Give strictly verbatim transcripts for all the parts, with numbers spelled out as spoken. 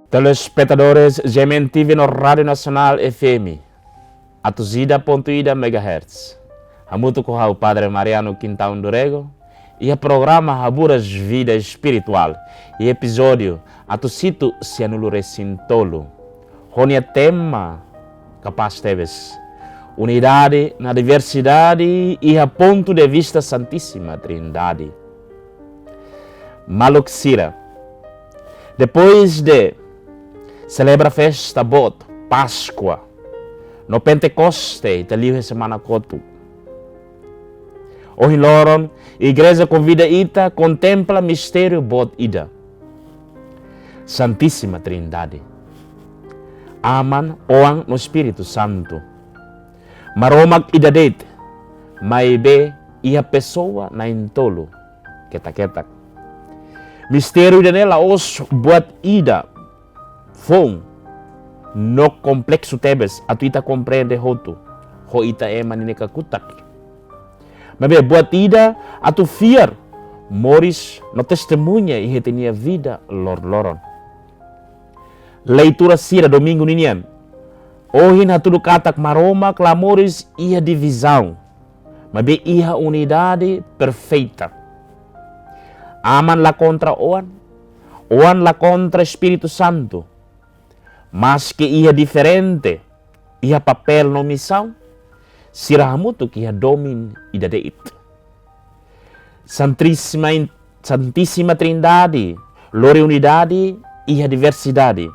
Telespetadores G M N T V no Rádiu Nasionál F M, atus ida pontu ida megahertz. Hamutuk ho ha'u Padre Mariano Quintão do Rego, iha programa Haburas Vida Espirituál, iha epizódiu atus hitu sianulu resin tolu. Ho nia tema kapás tebes: Unidade na Diversidade iha pontu de vista Santíssima Trindade. Maluk sira, depois de selebra festa boot Páskua no Pentekoste, ita liu iha semana kotuk. Ohin loron, Igreja konvida ita kontempla mistériu boot ida: Santíssima Trindade. Aman, Oan no Espíritu Santu. Maromak ida de'it, maibé iha pesoa na'in-tolu ketak-ketak. Mistériu ida-ne'e la'ós buat ida foun no kompleksu tebes atu ita komprende hotu ho ita ema ninia kakutak. Maibé buat ida atu fiar, moris no testemuña iha ita-nia vida loroloron. Leitura sira domingu ninian ohin hatudu katak Maromak la moris iha divizaun, maibé iha unidade perfeita. Aman la kontra Oan, Oan la kontra Espíritu Santu. Maski iha diferente iha papél no misaun, sira hamutuk iha domin ida de'it. Santíssima in-, Santíssima Trindade lori unidade iha diversidade.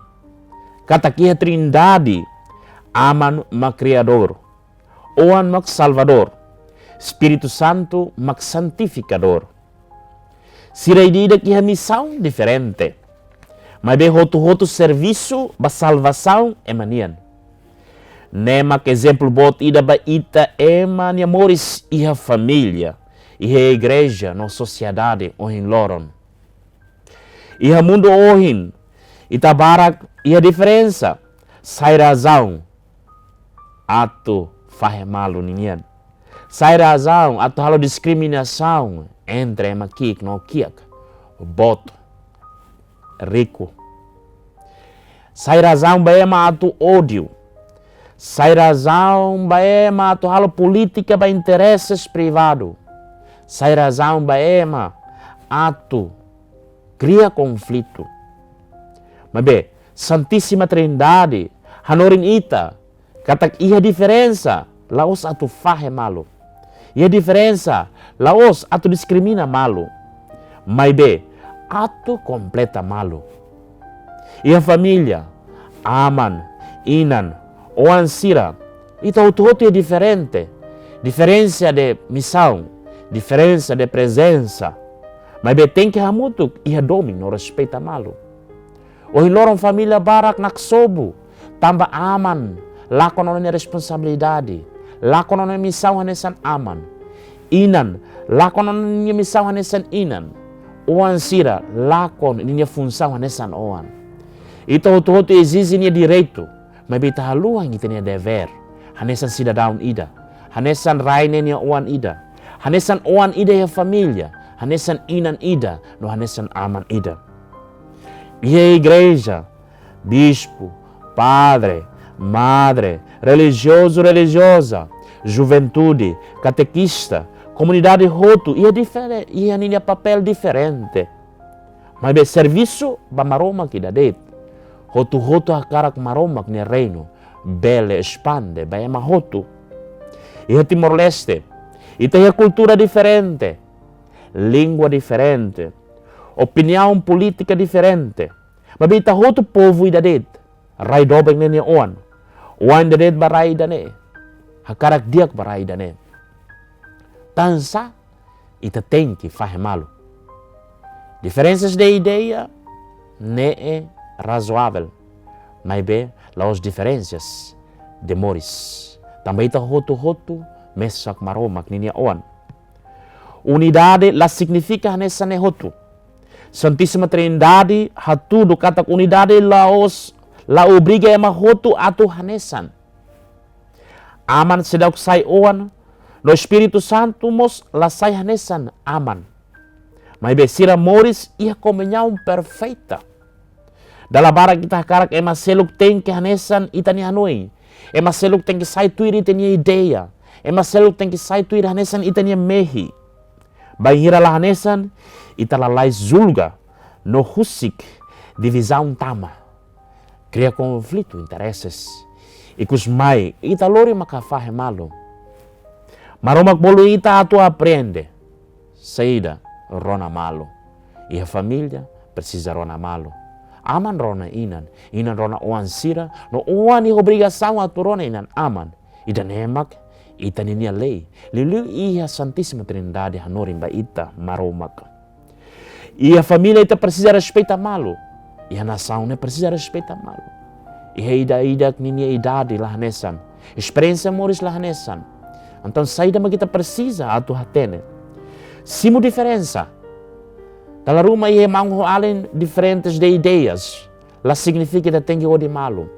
Katak iha Trindade, Aman mak Kriadór, Oan mak Salvadór, Espíritu Santu mak Santifikadór. Sira ida-idak iha misaun diferente, maibé hotu-hotu servisu ba salvasaun ema nian. Ne'e mak ezemplu boot ida ba ita ema nia moris iha família, iha igreja no sosiedade ohin loron. Iha mundu ohin, ita barak iha diferensa, sai razaun atu fahe malu ninian. Sai razaun atu halo diskriminasaun entre ema ki'ik no kiak, boot, riku. Sai razaun ba ema atu ódiu. Sai razaun ba ema atu halo polítika ba intereses privadu. Sai razaun ba ema atu kria konflitu. Maibé, Santíssima Trindade hanorin ita katak iha diferensa la'ós atu fahe malu. Iha diferensa la'ós atu diskrimina malu. Maibé, atu kompleta malu. Iha família, aman, inan, oan sira, ita hotu-hotu iha diferente. Diferensa de misaun, diferensa de prezensa. Maibé tenke hamutuk iha domin no respeita malu. Ohin loron família barak naksobu, tanba aman lakon ona nia responsabilidade, lakon ona nia misaun hanesan aman. Inan lakon ona nia misaun hanesan inan. Oan sira lakon ninia funsaun hanesan oan. Ita hotu-hotu ezije nia direitu, maibé ita haluha ita-nia devér hanesan sidadaun ida, hanesan rai ne'e nia oan ida, hanesan oan ida iha família, hanesan inan ida, no hanesan aman ida. Iha igreja, bispu, padre, madre, relijiozu, relijioza, juventude, katekista, komunidade hotu iha difere-, iha ninia papél diferente. Maibé servisu ba Maromak ida de'it. Hotu-hotu hakarak Maromak nia reinu bele espande ba ema hotu. Iha Timor-Leste, ita iha kultura diferente, língua diferente, opiniaun polítika diferente. Maibé ita hotu povu ida de'it, rai doben ne'e nia oan. Oan ida de'it ba rai ida-ne'e, hakarak di'ak ba rai ida-ne'e. Tansá ita tenke fahe malu? Diferensas de ideia ne'e razoavel, maibé la'ós diferensas de moris. Tanba ita hotu-hotu mesak Maromak ninia oan. Unidade la signifika hanesan ne'e hotu. Santíssima Trindade hatudu katak unidade la'ós, la obriga ema hotu atu hanesan. Aman seidauk sai oan, no Espíritu Santu mós la sai hanesan aman. Maibé sira moris iha komuñaun perfeita. Dala barak ita hakarak ema seluk tenke hanesan ita-nia hanoin. Ema seluk tenke sai tuir ita-nia ideia. Ema seluk tenke sai tuir hanesan ita-nia mehi. Bainhira la hanesan, ita lalais julga, no husik divizaun tama. Kria konflitu intereses. Ikus mai, ita lori mak fahe malu. Maromak bolu ita atu aprende saida rona malu. Iha família, presiza rona malu. Aman rona inan, inan rona oan sira, no oan iha obrigasaun atu rona inan-aman. Ida-ne'e mak ita-nia lei. Liuliu iha Santísima Trindade hanorin ba ita Maromak. Iha família ita presiza respeita malu. Iha nasaun ne'e presiza respeita malu. Iha ida-idak ninia idade la hanesan. Esperiénsia moris la hanesan. Entaun saida mak ita presiza atu hatene. Simu diferensa. Dala ruma iha maun ho alin diferentes de ideias. La signifika ita tenke odi malu.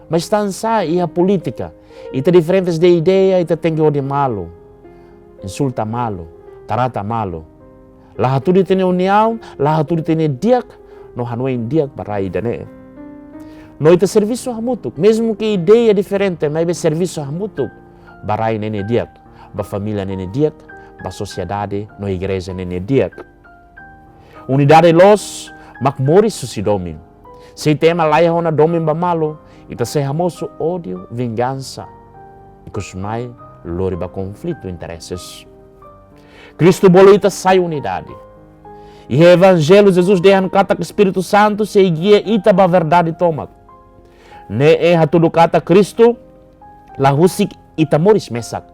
Mas tansá iha polítika, ita diferentes de ideia, ita tenke odi malu. Insulta malu, trata malu. La hatudu ita-nia uniaun, la hatudu ita-nia di'ak, no hanoin di'ak ba rai ida-ne'e. No ita servisu hamutuk, mezmu ke ideia diferente, maibé servisu hamutuk ba rai ne'e nia di'ak, ba família ne'e nia di'ak, ba sosiedade no igreja ne'e nia di'ak. Unidade loos mak moris husi domin. Se ita ema laiha ona domin ba malu, ita sei hamosu ódiu, vingansa. Ikus mai lori ba konflitu intereses. Kristu bolu ita sai unidade. Iha Evanjellu Jesus dehan katak Espíritu Santu sei gia ita ba verdade tomak. Ne'e hatudu katak Kristu la husik ita moris mesak.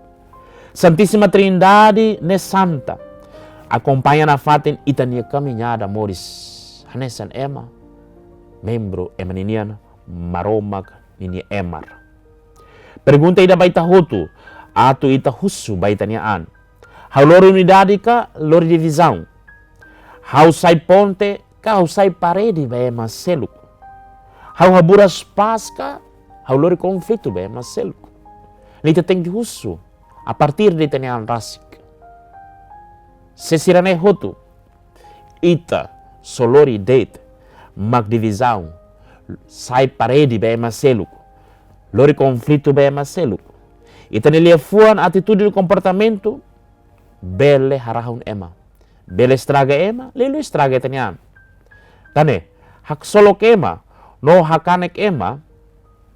Santísima Trindade ne'e santa, akompaña nafatin ita-nia kamiñada moris hanesan ema, membru ema ninian, Maromak ninia emar. Pergunta ida ba ita hotu, atu ita husu ba ita-nia an. Ha'u lori unidade ka lori divizaun? Ha'u sai ponte ka ha'u sai parede ba ema seluk? Ha'u haburas pás ka ha'u lori konflitu ba ema seluk? Ne'e ita tenke husu a partir de ita-nia an rasik. Se sira-ne'e hotu, ita só lori de'it mak divizaun, sai parede ba ema seluk, lori konflitu ba ema seluk. Ita-nia liafuan, atitude no komportamentu bele harahun ema, bele estraga ema, liuliu estraga ita-nia an. Tan ne'e, haksolok ema no hakanek ema,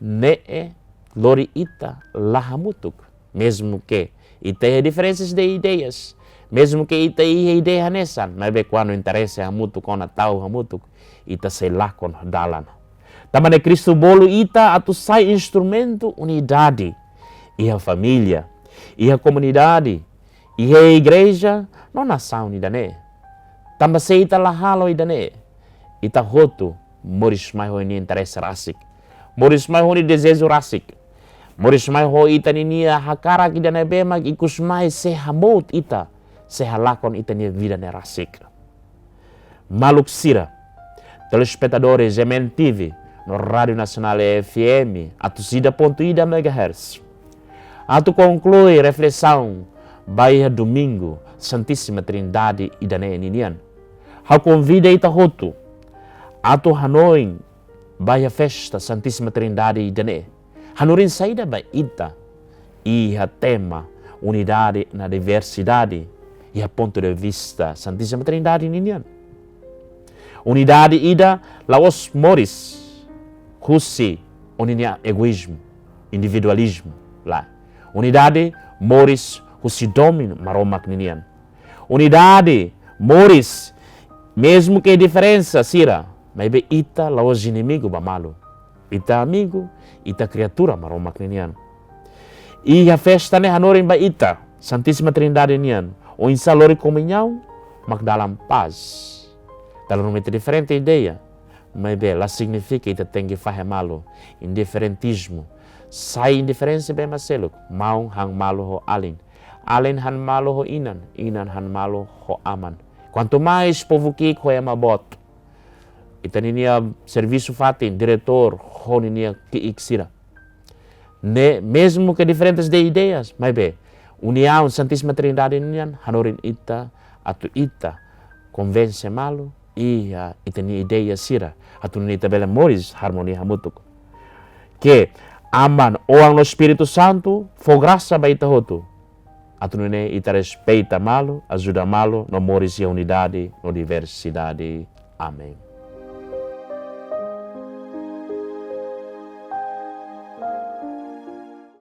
ne'e lori ita la hamutuk. Mezmu ke ita iha diferensas de ideias, mezmu ke ita iha ideia hanesan, maibé kuandu interese hamutuk ona tau hamutuk, ita sei lakon dalan. Tanba ne'e Kristu bolu ita atu sai instrumentu unidade iha família, iha komunidade, iha igreja no nasaun ida-ne'e. Tanba se ita la halo ida-ne'e, ita hotu moris mai ho nia interese rasik, moris mai ho nia dezeju rasik, moris mai ho ita ninia hakarak ida ne'ebé mak ikus mai sei hamout ita, sei halakon ita-nia vida ne'e rasik. Maluk sira, telespetadores M N T V no Rádiu Nasionál F M atus ida pontu ida megahertz. Atu konklui reflesaun ba iha Domingu Santísima Trindade ida-ne'e ninian, ha'u konvida ita hotu atu hanoin ba iha festa Santísima Trindade ida-ne'e. Hanorin saida ba ita iha tema unidade na diversidade, iha pontu de vista Santísima Trindade ninian? Unidade ida la'ós moris husi ó-ninia egoízmu, individualizmu, lae. Unidade moris husi domin Maromak ninian. Unidade moris, mezmu ke diferensa sira, maibé ita la'ós inimigu ba malu. Ita amigu, ita kriatura Maromak ninian. Iha festa ne'e hanorin ba ita Santísima Trindade nian, oinsá lori komuñaun mak dalan pás. Dala ruma ita diferente ideia, maibé la signifika ita tenke fahe malu. Indiferentizmu, sai indiferensia ba ema seluk, maun han malu ho alin, alin han malu ho inan, inan han malu ho aman. Kuantu mais povu ki'ik ho ema boot. Ita ninia servisu fatin, diretór ho ninia ki'ik sira. Ne'e, mezmu ke diferentes de ideias, maibé uniaun Santísima Trindade nian hanorin ita atu ita konvense malu, iha ita-nia ideia sira, atu nune'e ita bele moris harmonia hamutuk. Ke Aman, Oan no Espíritu Santu fó grasa ba ita hotu, atu nune'e ita respeita malu, ajuda malu, no moris iha unidade no diversidade. Amen.